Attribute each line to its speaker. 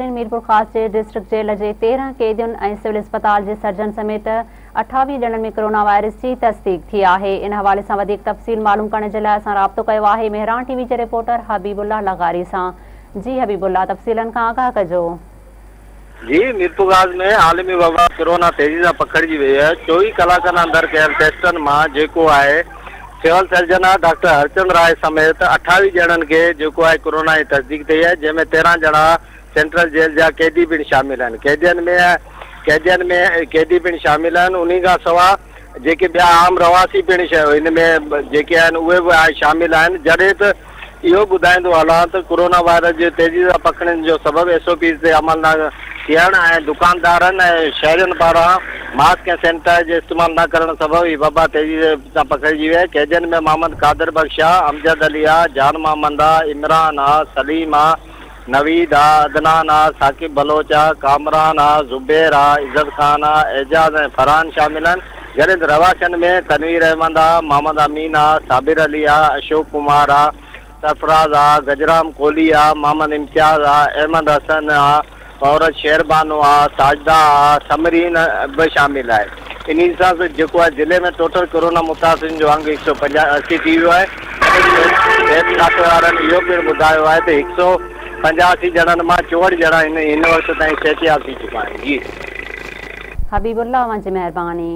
Speaker 1: ناظرين ميرپورخاص جي district jail جي 13 قيدين ۽ سول اسپتال جي سرجن سميت 28 ڄڻن ۾ ڪرونا وائرس جي تصديق ٿي آهي ان حوالي سان وڌيڪ تفصيل معلوم ڪرڻ جي لاء اسان رابطو ڪيو آهي مهراڻ ٽي وي جي رپورٽر حبيب الله لغاري سان جي حبيب الله تفصيلن کان آگاهه ڪجو.
Speaker 2: جي ميرپورخاص ۾ عالمي وبا ڪرونا تيزي سان پکڙجي وئي آهي، 24 ڪلاڪن اندر ڪيل ٽيسٽن مان جيڪو آهي سول سرجن ڊاڪٽر هرچند راء سميت 28 ڄڻن کي جيڪو آهي ڪرونا جي تصديق ٿي آهي جنهن ۾ 13 ڄڻا سينٽرل جيل جا قيدي پڻ شامل آهن قيدين ۾ قيدين ۾ قيدي پڻ شامل آهن انهي کان سوا جيڪي ٻيا عام رهواسي پڻ هن ۾ جيڪي آهن اهي به شامل آهن جڏهن ته اهو ٻڌائيندو هلان ته ڪورونا وائرس جي تيزي سان پکڙڻ جو سبب ايس او پيز تي عمل نه ٿيڻ ۽ دڪاندارن ۽ شهرين پاران ماسڪ ۽ سينيٽائيزر جو استعمال نه ڪرڻ سبب هي وبا تيزي سان پکڙجي وئي آهي. قيدين ۾ محمد قادر بخش آ، امجد علي آ، جان محمد آ، عمران آ، سليم آ، نويد آ، عدنان آ، ثاقب بلوچ آ، ڪامران آ، زبير آ، عزت خان آ، اعجاز ۽ فرحان شامل آهن، جڏهن ته رهواسين ۾ تنوير احمد آ، محمد امين آ، صابر علي آ، اشوڪ ڪمار آ، سرفراز آ، گجرام ڪولهي آ، محمد امتياز آ، احمد حسن آ، عورت شير بانو آ، ساجده آ، ثمرين به شامل آهي. انهي سان جيڪو آهي ضلعي ۾ ٽوٽل ڪورونا متاثرين جو انگ هڪ سئو 85 ٿي ويو آهي. صحت کاتي وارن اهو پڻ ٻڌايو آهي ته هڪ سئو 85 ڄڻن مان 64 ڄڻا هن وقت تائين صحتياب ٿي چڪا آهن. جي.
Speaker 1: حبيب الله اوهان جي مهرباني.